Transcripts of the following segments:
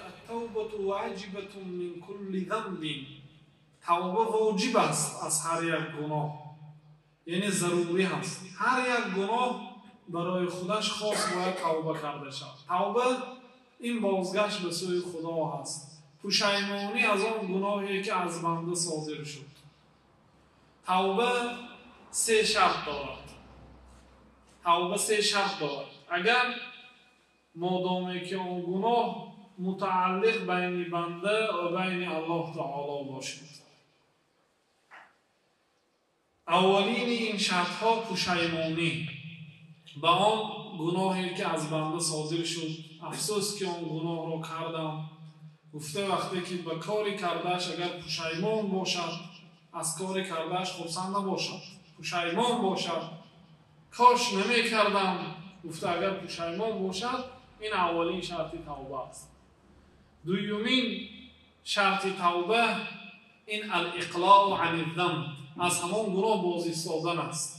Ат-тавбату воҷибатун мин кулли занбин. Тавба воҷиб аст аз ҳар як гуноҳ, яъне зарурӣ ҳаст. Ҳар як гуноҳ барои худаш хос бояд тавба карда шавад. Тавба ин бозгашт ба сӯи Худо ҳаст, пушаймонӣ аз он гуноҳе ки аз банда содир шуд. Тавба се шарт дорад. Тавба се шарт дорад. Агар модоме ки он гуноҳ мутааллиқ байни банда ва байни Аллоҳ таоло бошад. Аввалини ин шартҳо пушаймонӣ ба он гуноҳе ки аз банда содир шуд. Афсӯс ки он гуноҳро кардам. Гуфта вақте ки ба кори кардааш агар пушаймон бошад, аз кори кардааш хурсанд набошад, пушаймон бошад, кош намекардам гуфта агар пушаймон бошад, ин аввалин шарти тавба аст. Дуюмин шарти тавба ин ал-иқлоъ ани занб, аз ҳамон гуноҳ боз истодан аст.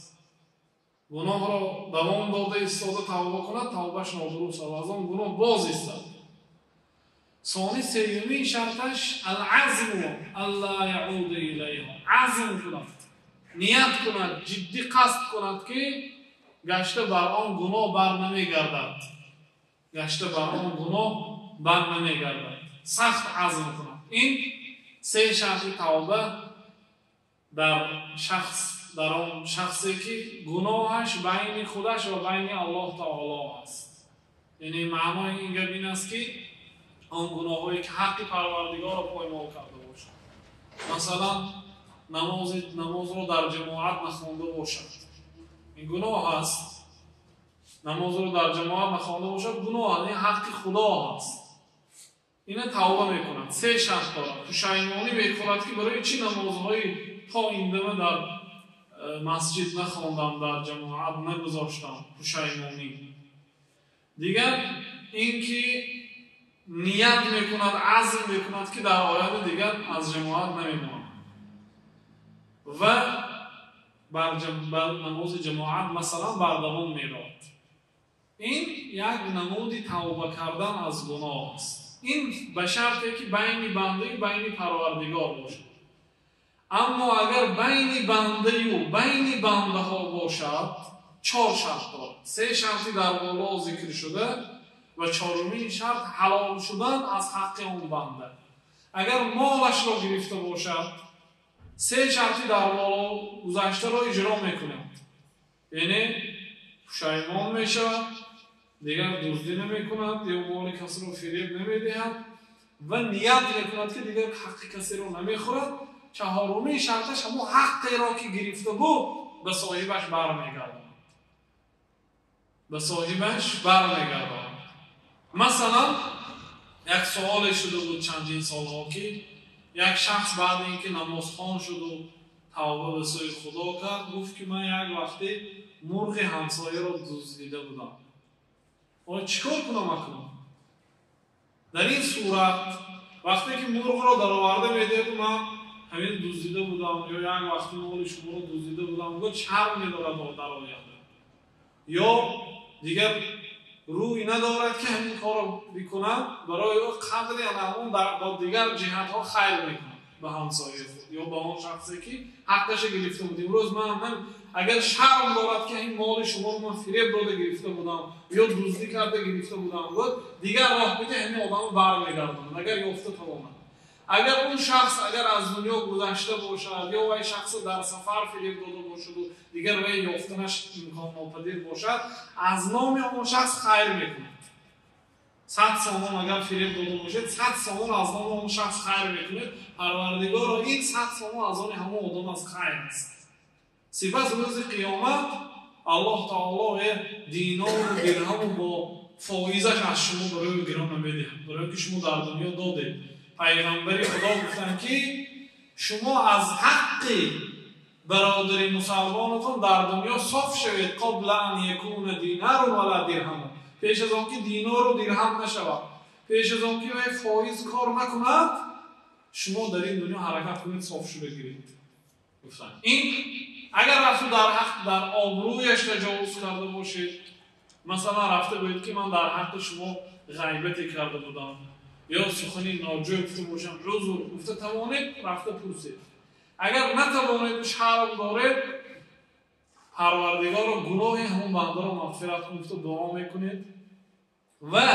Гуноҳро давом дода истода тавба кунад, тавбаш нодуруст аст, аз он гуноҳ боз истад. Сони сеюмин шарташ ал-азму алла яъуда илайҳа, азм кунад, ният кунад, ҷиддӣ қасд кунад ки гашта бар он гуноҳ бар намегардад, гашта бар он гуноҳ бар намегардад, сахт азм кунад. Ин се шарти тавба дар шахс, дар он шахсе ки гуноҳаш байни худаш ва байни Аллоҳ таоло аст. Яъне маънои ин гап ин аст ки он гуноҳҳое ки ҳаққи Парвардигорро поймол карда бошад, масалан намозро дар ҷамоат нахонда бошад, ин гуноҳ аст. Намозро дар ҷамоат нахонда бошад гуноҳ аст, ин ҳаққи Худо аст. Ина тавба мекунад. Се шарт дорад. Пушаймонӣ мекунад ки барои чӣ намозҳои то ин дама дар масҷид нахондам, дар ҷамоат нагузоштам, пушаймонӣ. Дигар ин ки ният мекунад, азм мекунад ки дар оянда дигар аз ҷамоат намемонад ва бар намози ҷамоат масалан бардавом меравад. Ин як намуди тавба кардан аз гуноҳ аст. Ин ба шарте ки байни бандаю байни Парвардигор бошад. Аммо агар байни бандаю байни бандаҳо бошад, чор шарт дорад. Се шарти дар боло зикр шуда ва чорумин шарт ҳалол шудан аз ҳаққи он банда. Агар молашро гирифта бошад, се шарти дар боло гузаштаро иҷро мекунад. Яъне пушаймон мешавад, дигар дуздӣ намекунад ё моли касро фиреб намедиҳад ва ният мекунад ки дигар ҳаққи касеро намехӯрад. Чаҳорумин шарташ ҳамон ҳаққеро ки гирифта буд ба соҳибаш бармегардонад, ба соҳибаш бармегардонад. Масалан як суоле шуда буд чандин солҳо ки як шахс баъди ин ки намозхон шуду тавба ба сӯи Худо кард, гуфт ки ман як вақте мурғи ҳамсояро дуздида будам. Оё чӣ кор кунам акнун? Дар ин сурат вақте ки мурғро дароварда медиҳад, ман ҳамин дуздида будам ё як вақти моли шуморо дуздида будам, гуфт шарм медорад дар оянда, ё дигар рӯй надорад ки ҳамин корро бикунад, барои ӯ қадри ҳамон бо дигар ҷиҳатҳо хайр мекунад ба ҳамсояи худ ё ба он шахсе ки ҳаққаша гирифта буд. Имрӯз ман агар шарм дорад ки ин моли шуморо ман фиреб дода гирифта будам ё дуздӣ карда гирифта будам, гуфт дигар роҳ биде ҳамин одамо бармегардонад агар ёфта тавонад. Агар он шахс агар аз дунё гузашта бошад ё вай шахс дар сафар фиреб дода бошаду дигар вай ёфтанаш имконнопазир бошад, аз номи он шахс хайр мекунад. 100 сомон агар фиреб дода бошад, 100 сомон аз номи он шахс хайр мекунад. Парвардигоро ин 100 сомон аз они ҳамон одам аз хайр аст. Сипас рӯзи қиёмат Аллоҳ таоло динору дирҳаму бо фоизаш аз шумо барои гирон намедиҳад, барои ки шумо дар дунё додед. Пайғамбари Худо гуфтанд ки шумо аз ҳаққи бародари мусалмонатон дар дунё соф шавед, қабла ан якуна динарун вала дирҳамун, пеш аз он ки динору дирҳам нашавад, пеш аз он ки вай фоиз кор накунад, шумо дар ин дунё ҳаракат кунед, соф шуда гиред. Гуфтанд ин агар рафту дар ҳақ дар обрӯяш таҷовуз карда бошед, масалан рафта гӯед ки ман дар ҳаққи шумо ғайбате карда будам Ё сухани ноҷой гуфта бошам, узр гуфта тавонед, рафта пурсед. Агар натавонед, шарм доред, Парвардигоро гуноҳи ҳамон бандаро мағфират кун гуфта дуо мекунед ва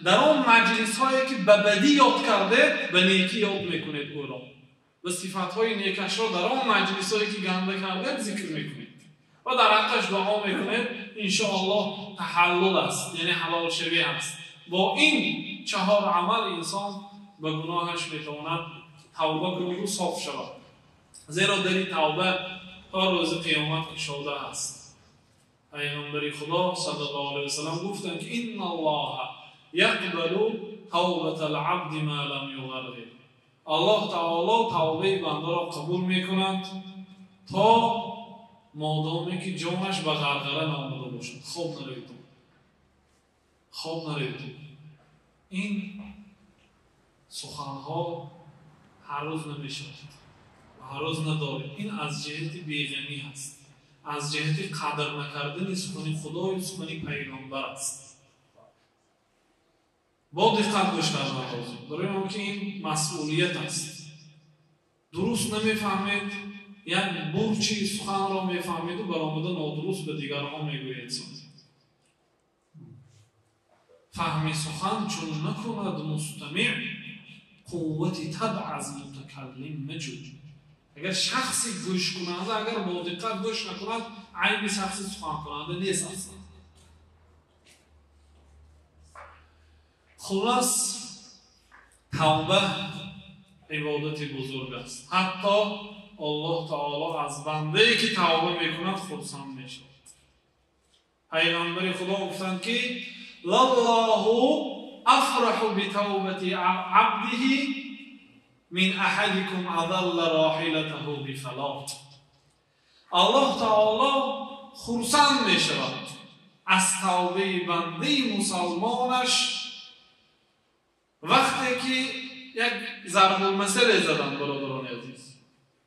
дар он маҷлисҳое ки ба бадӣ ёд кардед, ба некӣ ёд мекунед ӯро ва сифатҳои некашро дар он маҷлисҳое ки ганда кардед зикр мекунед ва дар ҳаққаш дуо мекунед. Иншоаллоҳ таҳаллул аст, яъне ҳалолшавӣ аст. Бо ин чаҳор амал инсон ба гуноҳаш метавонад тавба кунад ва соф шавад, зеро дари тавба то рӯзи қиёмат кушода аст. Пайғамбари Худо саллаллоҳу алайҳи васаллам гуфтанд ки инналлоҳа яқбалу тавбатал абди ма лам юғарғир. Аллоҳ таоло тавбаи бандаро қабул мекунад то модоме ки ҷонаш ба ғарғара наомада бошад. Хоб наравед, хоб наравед. Ин суханҳо ҳар рӯз намешавад, ҳар рӯз надоред. Ин аз ҷиҳати беғамӣ ҳаст, аз ҷиҳати қадр накардани сухани Худою сухани пайғамбар аст. Бо диққат гӯш кардан лозим, барои он ки ин масъулият аст. Дуруст намефаҳмед, як бурчи суханро мефаҳмеду баромада нодуруст ба дигарҳо мегӯед. Фаҳми сухан чун накунад мустамиъ, қуввати табъ аз мутакаллим маҷӯд. Агар шахси гӯшкунанда агар бо диққат гӯш накунад, айби шахси суханкунанда нест аслан. Хулас, тавба ибодати бузург аст. Ҳатто Аллоҳ таоло аз бандае ки тавба мекунад хурсанд мешавад. Пайғамбари Худо гуфтанд ки лаллоҳу афраҳу битавбати абдиҳи мин аҳадикум адалла роҳилатаҳу бифалот. Аллоҳ таоло хурсанд мешавад аз тавбаи бандаи мусалмонаш вақте ки як зарбулмасале заданд, бародарони азиз.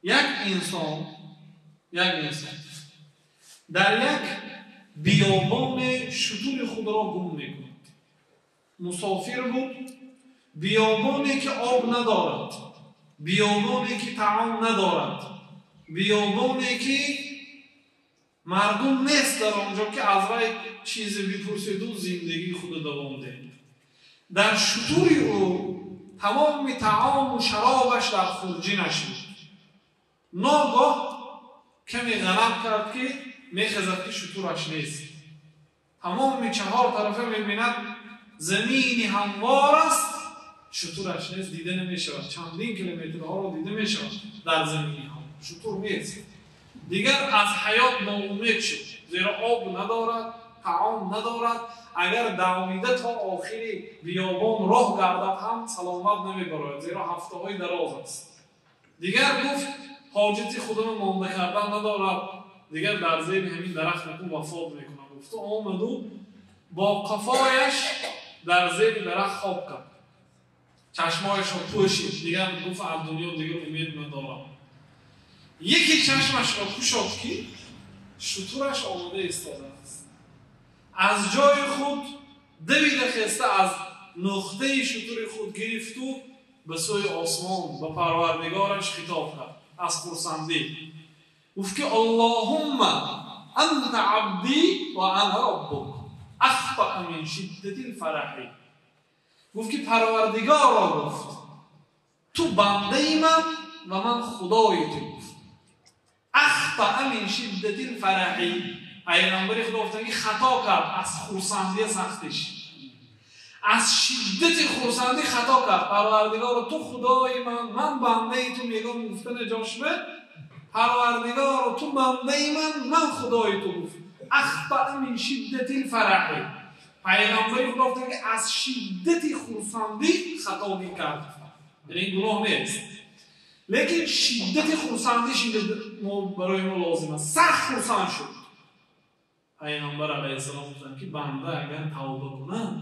Як инсон дар як биёбоне шутури худро гум мекунад. Мусофир буд, биёбоне ки об надорад, биёбоне ки таом надорад, биёбоне ки мардум нест дар он ҷо ки аз вай чизе бипурсиду зиндагии худро давом диҳад. Дар шутури ӯ тамоми таому шаробаш дар хурҷинаш буд. Ногоҳ каме ғалат кард ки мехезад ки шутураш нест. Тамоми чаҳор тарафа мебинад замини ҳамвор аст, шутураш нест, дида намешавад. Чандин километрҳоро дида мешавад дар замини ҳамвор, шутур нест. Дигар аз ҳаёт ноумед шуд, зеро об надорад, таом надорад. Агар давида то охири биёбон роҳ гардад ҳам саломат намебарояд, зеро ҳафтаҳои дароз аст. Дигар гуфт ҳоҷати худро монда кардан надорад, дигар дар зери ҳамин дарахт накун вафот мекунам. Гуфту омаду бо қафояш дар зери дарахт хоб кард, чашмояшро пӯшид. Дигар гуфт аз дунё дигар умед надорам. Яке чашмашро кушод ки шутураш омода истодааст. Аз ҷои худ давида хеста аз нуқтаи шутури худ гирифту ба сӯи осмон ба Парвардигораш хитоб кард аз хурсандӣ. Гуфт ки Аллоҳумма анта абдӣ ва ана роббук ахтаа мин шиддати лфараҳи. Гуфт ки Парвардигорро гуфт ту бандаи ман ва ман худои ту. Гуфт ахтаа мин шиддати лфараҳи. Пайғамбари Худо гуфтанд ки хато кард аз хурсандии сахтиш, аз шиддати хурсандӣ хато кард. Парвардигоро ту худои ман, ман бандаи ту мегӯям гуфтани ҷошбе Парвардигоро ту бандаи ман, ман худои ту. Гуфт ахтаа мин шиддати лфараҳи. Пайғамбари Худо гуфтанд ки аз шиддати хурсандӣ хато мекард. Яъне ин гуноҳ нест, лекин шиддати хурсандиш барои мо лозим аст. Сахт хурсанд шуд. Пайғамбар алайҳиссалом гуфтанд ки банда агар тавба кунад,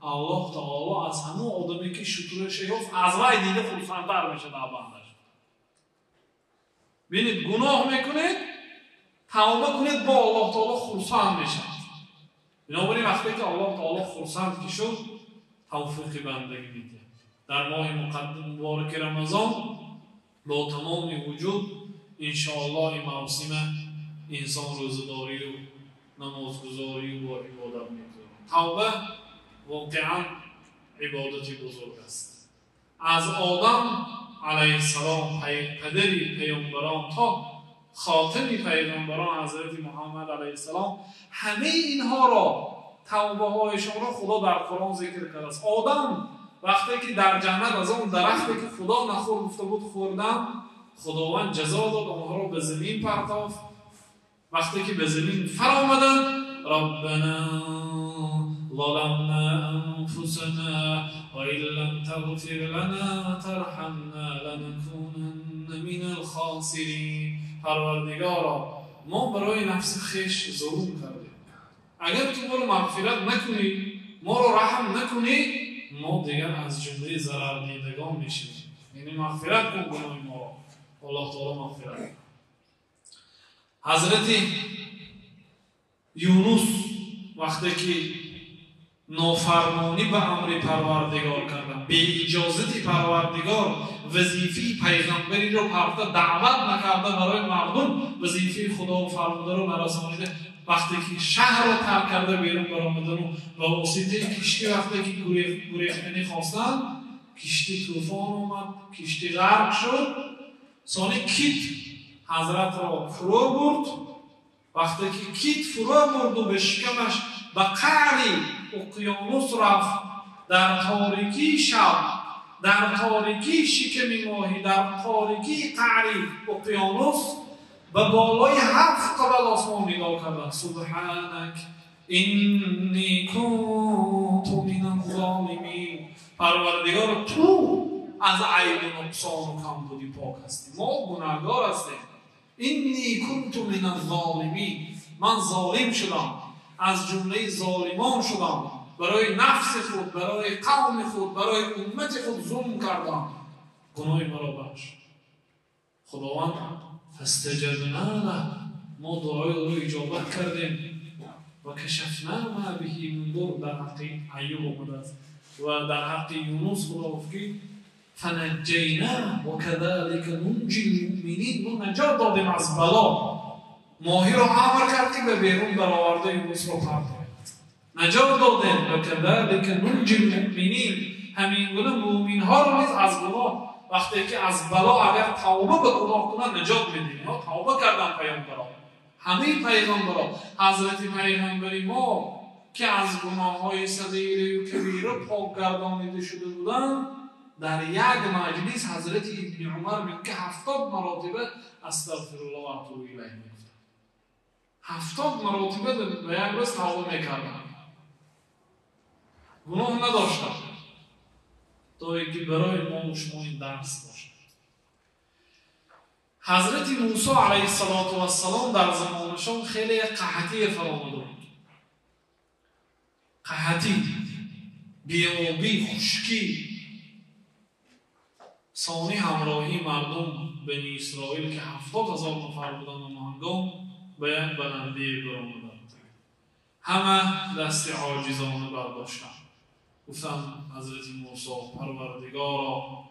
Аллоҳ таоло аз ҳамон одаме ки шутураша ёфт аз вай дида хурсандтар мешавад бандаш. Бинед, гуноҳ мекунед, тавба кунед, бо Аллоҳ таоло хурсанд мешавад. Бинобар ин вақте ки Аллоҳ таоло хурсанд ки шуд, тавфиқи бандагӣ медиҳад. Дар моҳи мубораки Рамазон бо тамоми вуҷуд иншоаллоҳ ин мавсима инсон рӯзадорию намозгузорию бо ибодат мекунад. Тавба воқеан ибодати бузург аст. Аз Одам алайҳиссалом, падари паёмбарон, то хотими паёмбарон ҳазрати Муҳаммад алайҳиссалом, ҳамаи инҳоро, тавбаҳояшонро Худо дар Қуръон зикр кардааст. Одам вақте ки дар ҷаннат аз он дарахте ки Худо нахӯр гуфта буд хӯрдан, Худованд ҷазо дод, онҳоро ба замин партофт. Вақте ки ба замин фаромаданд, Раббана ظلمنا أنفسنا وإن لم تغفر لنا وترحمنا لنكونن من الخاسرين. پروردگارا، ما برای نفس خویش ظلم کردیم، اگر تو ما رو مغفرت نکنی، ما رو رحم نکنی، ما دیگر از جمله ضرر دیدگان میشیم. یعنی مغفرت کن گناه ما را. الله تعالی مغفرت. حضرت یونس وقتی که نافرمانی به امر پروردگار کردن، به اجازت پروردگار وظیفه پیغمبری رو پرده دعوت نکرده برای مردم، وظیفه خدا و فرموده رو نرسانیده، وقتی که شهر رو ترک کرده بیرون برآمدن و با واسطه کشتی وقتی که گریختنی خواستن، کشتی طوفان آمد، کشتی غرق شد. ثانی کیت حضرت را فرو برد. وقتی که کیت فرو برد و به شکمش به قعر اقیانوس رفت، در تاریکی شب، در تاریکی شکم ماهی، در تاریکی قعر اقیانوس به بالای 7 قبل آسمان نگاه کردن. سبحانک اینی کنت من الظالمین. پروردگار، تو از عیب و نقصان و کمبودی پاک هستی، ما گناهکار هستیم. اینی کنت من الظالمین، من ظالم شدم، از جمله ظالمان شدم، برای نفس خود، برای قوم خود، برای امت خود ظلم کردم، گناه مرا بخش. خداوند فاستجبنا له، ما دعای او را اجابت کردیم. و کشفنا ما به من ضر، در حق ایوب آمده است. و در حق یونس خدا گفت که فنجینا و كذلك ننجی المؤمنین، ما نجات دادیم از بلا. ماهی را امر کرد که به بیرون برآورده یونس را پرتاید. نجات دادیم. و كذلك ننجی المؤمنین، همین گونه مؤمن ها را نیز از گناه، وقتی که از بلا اگر توبه به گناه کنند نجات میدیم. اینها توبه کردن پیامبران، همه پیغمبران. حضرت پیغمبری ما که از گناه های صغیره و کبیره پاک گردانیده شده بودند، در یک مجلس حضرت ابن عمر میگه که 70 مراتبه استغفر الله و اتوب الیه میگفتند. 70 مراتبه به یک روز توبه میکردند، گناه نداشتند، تا اینکه برای ما و شما این درس باشد. حضرت موسی علیه السلام در زمانشان خیلی قحطی فرامده بود، قحطی، بی‌آبی، خشکی. ثانی همراهی مردم بنی اسرائیل که 70,000 نفر بودند و هنگام به یک بلندی برآمدند، همه دست عاجزانه برداشتند. گفتند حضرت موسی، پروردگارا،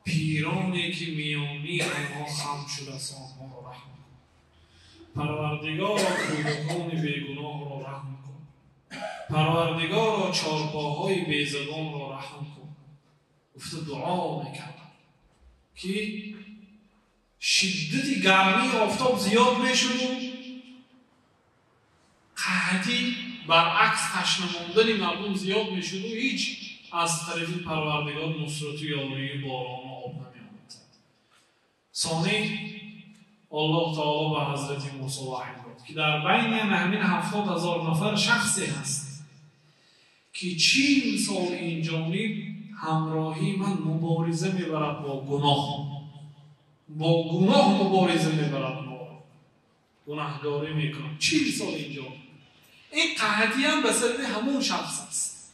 پیرانی که میانی آنها خم شده است آنها را رحم کن. پروردگارا، کودکان بیگناه را رحم کن. پروردگارا، چارپاهای بیزبان را رحم کن. گفته دعا میکردند که شدت گرمی آفتاب زیاد میشد و قحطی برعکس تشنه ماندن مردم زیاد میشد و هیچ از طرف پروردگار نصرت و یاری باران و آب نمیآمد. ثانی الله تعالی به حضرت موسی وحی داد که در بین همین 70,000 نفر شخصی هست که 40 سال این جانب همراهی من مبارزه میبرد با گناه، با گناه مبارزه میبرد، ما گناهگاری میکنم 40 سال اینجا. این قحطی هم به سبب همون شخص است،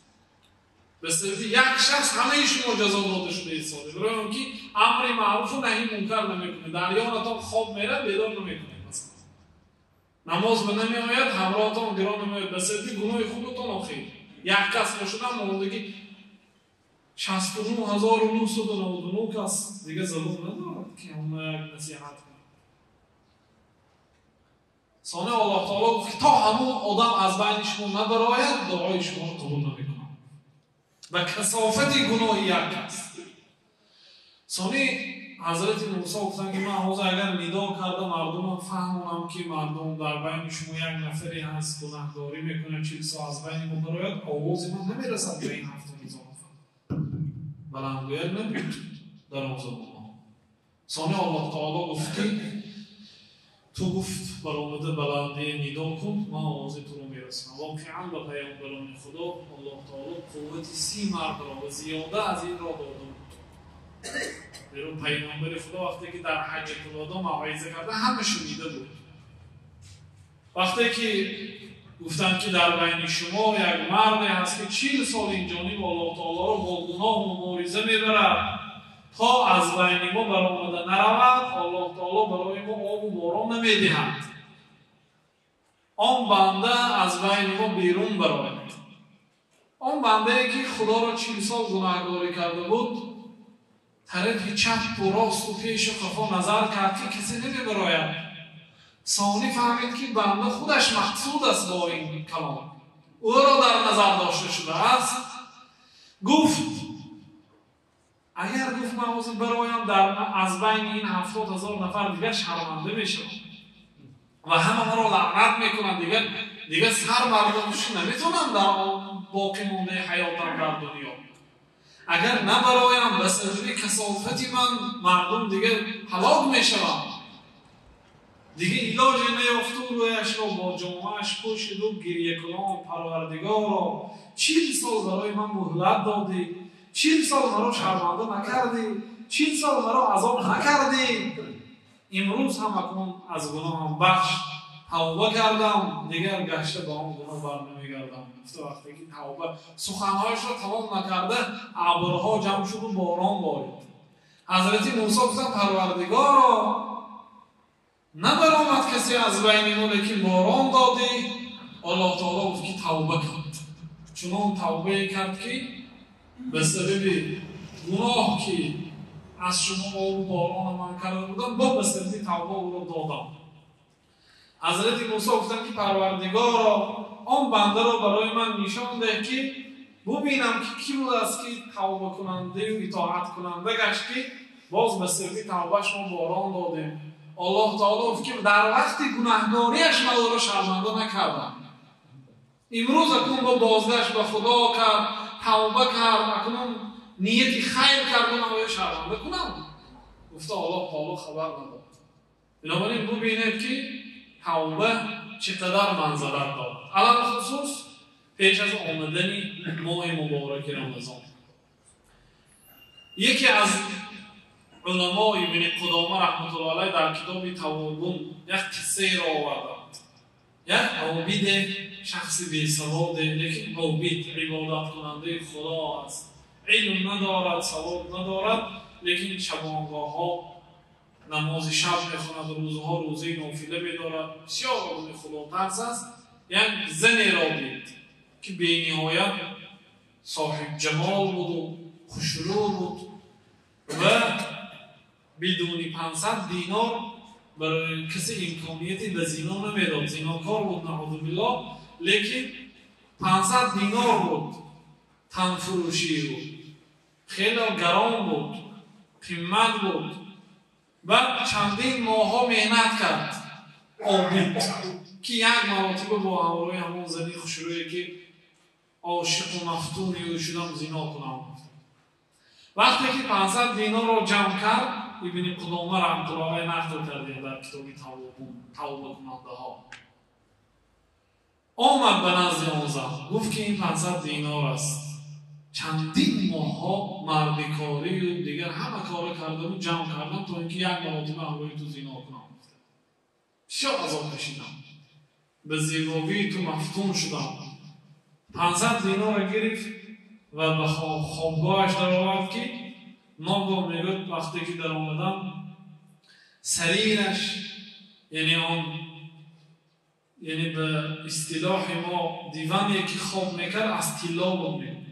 به سبب یک شخص همه شما جزا داده شده این ساله، برای اون که امر معروف و نهی منکر نمیکنه، در یانتان خواب میره بیدار نمیکنه، مثلا نماز به نمیآید، همراهتان گران نمیآید، به سبب گناه خودتان. آخر یک کس باشدن ماندگی 69999 кас дигар забон надорад, ки ҳама як насиҳат кунад. Сони Аллоҳ таоло гуфт, ки то ҳамон одам аз байни шумо набарояд, дуои шуморо қабул намекунам. Ба касофати гуноҳи як кас. Сони ҳазрати Мусо гуфтанд, ки ман ҳозир агар нидо карда мардумам фаҳмонам, ки мардум дар байни шумо як нафаре ҳаст гунаҳдорӣ мекунад, 40 сол аз байни мо барояд, овози ман намерасад ба ин 70,000 нафар. Баландгӯяк набуд дар он замонҳо. Сони Аллоҳ таоло гуфт, ки ту гуфт баромада баландия нидо кун, ман овози туро мерасонам. Воқеан ба паёмбарони Худо Аллоҳ таоло қуввати 30 мардро ва зиёда аз инро дода буд. Берун паёмбари Худо вақте ки дар ҳаҷҷатулвадо мавъиза карда, ҳама шунида буд. Вақте ки гуфтанд, ки дар байни шумо як марде ҳаст, ки 40 сол ин ҷониб Аллоҳ таолоро бо гуноҳ мубориза мебарад, то аз байни мо баромада наравад, Аллоҳ таоло барои мо обу борон намедиҳад. Он банда аз байни мо берун барояд. Он бандае ки Худоро 40 сол гунаҳгорӣ карда буд, тарафи чапу росту пешу қафо назар кард, ки касе намебарояд. Сони фаҳмид, ки банда худаш мақсуд аст бо ин калом, ӯро дар назар дошта шудааст. Гуфт, агар гуфт ман ҳозир бароям, аз байни ин 70,000 нафар дигар шарманда мешавам ва ҳама маро лаънат мекунанд, дигар сар бардошта наметавонам дар боқӣ мондаи ҳаётам дар дунё. Агар набароям, ба сабаби касофати ман мардум дигар ҳалок мешаванд. Дигар илоҷе наёфту рӯяшро бо ҷомааш пӯшиду гирякунон: Парвардигоро, 40 сол барои ман муҳлат додӣ, 40 сол маро шарманда накардӣ, 40 сол маро азоб накардӣ, имрӯз ҳам акнун аз гуноҳам бахш, тавба кардам, дигар гашта ба он гуноҳ барнамегардам. Гуфта вақте ки тавба суханҳояшро тамом накарда, абрҳо ҷамъ шуду борон борид. Ҳазрати Мусо гуфтанд: Парвардигоро, набаромад касе аз байни мо, лекин борон додӣ. Аллоҳ таоло гуфт, ки тавба кард. Чунон тавбае кард, ки ба сабаби гуноҳ, ки аз шумо обу борона ман карда будам, бо ба сабаби тавба ӯро додам. Ҳазрати Мусо гуфтанд, ки Парвардигоро, он бандаро барои ман нишон деҳ, ки бубинам, ки кӣ будааст, ки тавбакунандаю итоаткунанда гашт, ки боз ба сабаби тавбаш мо борон додем. Аллоҳ таоло гуфт, ки дар вақти гунаҳгориаш ман ӯро шарманда накардам. Имрӯз акнун бо бозгашт ба Худо кард, тавба кард, акнун нияти хайр кард, ман оё шарманда кунам? Гуфта Аллоҳ таоло хабар надод. Бинобар ин бубинед, ки тавба чӣ қадар манзалат дорад, алалхусус пеш аз омадани моҳи мубораки Рамазон. Яке аз уламо, Ибни Қудома раҳматуллоҳи алайҳ, дар китоби Тавобун як қиссаеро оварданд. Як обиде, шахси бесаводе, лекин обид, ибодаткунандаи Худо аст, илм надорад, савод надорад, лекин шабонгоҳҳо намози шаб мехонад, рӯзҳо рӯзаи нофила медорад, бисёр одами худотарс аст. Як занеро дид, ки бениҳоят соҳибҷамол буду хушрӯ буд ва бидуни 500 динор барои касе имконияти ба зино намедод. Зинокор буд, наъузубиллоҳ, лекин 500 динор буд танфурӯшии ӯ, хеле гарон буд, қимат буд. Баъд чандин моҳҳо меҳнат кард обид, ки як маротиба бо ҳамроҳи ҳамон зани хушрӯе, ки ошиқу мафтуни ӯ шудам, зино кунам. Вақте ки 500 динорро ҷамъ кард, Ибни Қудома раҳматуллоҳи алайҳ нақл кардем дар китоби Тавбакунандаҳо, омад ба назди он зан, гуфт, ки ин 500 динор аст, чандин моҳҳо мардикорию дигар ҳама кора кардаму ҷамъ кардам, то ин ки як маротиба ҳамроҳи ту зино кунам. Бисёр азоб кашидам, ба зебогии ту мафтун шудам. 500 динорро гирифт ва ба хобгоҳаш даровард, ки ногоҳ мегӯяд, вақте ки даромадам, сарираш, яъне он, яъне ба истилоҳи мо диване ки хоб мекард, аз тилло буд. Мегӯяд,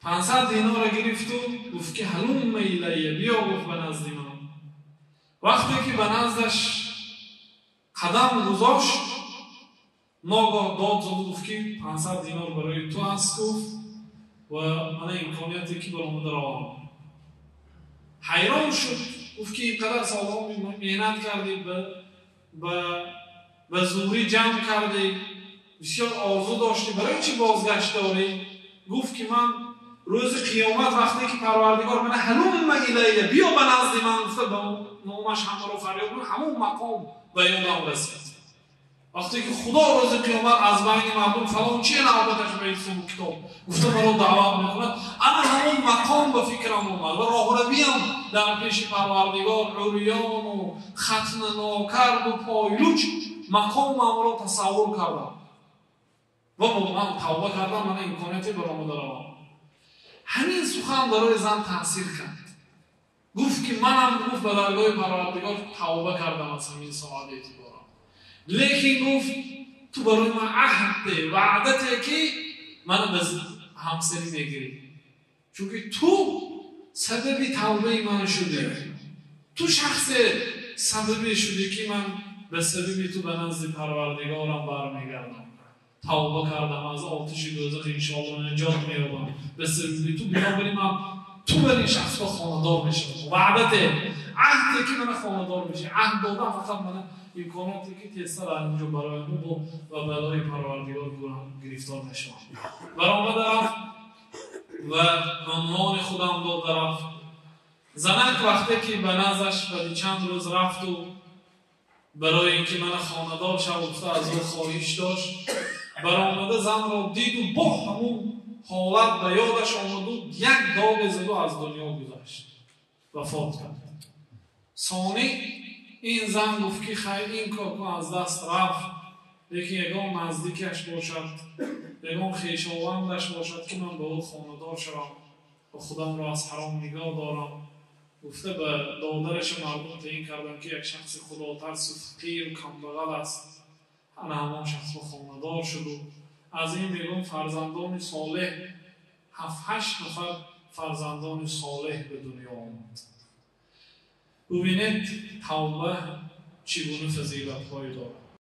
500 динорро гирифту гуфт ки ҳалумма илайя, биё, гуфт, ба назди ман. Вақте ки ба наздаш қадам гузошт, ногоҳ дод зад, гуфт ки 500 динор барои ту аст, гуфт, ва мана имконияте ки баромада равам. Ҳайрон шуд, гуфт ки ин қадар солҳо меҳнат кардӣ, ба зӯрӣ ҷамъ кардӣ, бисёр орзу доштӣ, барои чӣ бозгашт дорӣ? Гуфт ки ман рӯзи қиёмат вақте ки Парвардигор мана ҳалумма илайя, биё ба назди ман гуфта, ба номаш ҳамаро фарёд кунад, ҳамон мақом ба ёдам расид. Вақте ки Худо рӯзи қиёмат аз байни мардум фалон чи навбаташ ба ҳисобу китоб гуфта маро даъват мекунад, ана ҳамон мақом ба фикрам омад ва роҳравиям дар пеши Парвардигор урёну хатна нокарду пойлуч мақомамро тасаввур кардам ва бо ман тавба кардам, мана имконияте баромада равам. Ҳамин сухан барои зан таъсир кард. Гуфт ки манам, гуфт, ба даргоҳи Парвардигор тавба кардам аз ҳамин соат эътиборам. Лекин, гуфт, ту барои ман аҳде ваъдате ки мана ба ҳамсарӣ мегирӣ, чунки ту сабаби тавбаи ман шудӣ, ту шахсе сабабе шудӣ ки ман ба сабаби ту ба назди Парвардигорам бармегардам, тавба кардам, аз оташи дӯзах иншоалло наҷот меёбам ба сабаби ту. Бинобар ин ман ту бар ин шахсҳо хонадор мешавам, ваъдате, аҳде ки мана хонадор мешавӣ. Аҳд додам, фақат мана имконоте ки тезтар аз инҷо барояму бо ва балои Парвардигор гирифтор нашавам. Баромада рафт ва унвони худам дода рафт. Занак вақте ки ба наздаш баъди чанд рӯз рафту барои ин ки мана хонадор шав гуфта аз ӯ хоҳиш дошт, баромада занро диду бо ҳамун ҳолат ба ёдаш омаду як доге заду аз дунё гузашт, вафот кард. Сонӣ ин зан гуфт ки хайр, ин коркун аз даст рафт, лекин ягон наздикаш бошад, ягон хешовандаш бошад ки ман ба ӯ хонадор шавам ва худамро аз ҳаром нигоҳ дорам, гуфта ба додараша мардум таъин кардам ки як шахси худотарсу фақиру камбағал аст. Ана ҳамон шахсро хонадор шуду аз ин мегӯм фарзандони солеҳ, 7-8 нафар фарзандони солеҳ ба дунё омад. Бубинед, тавба чӣ гуна фазилатҳое дорад.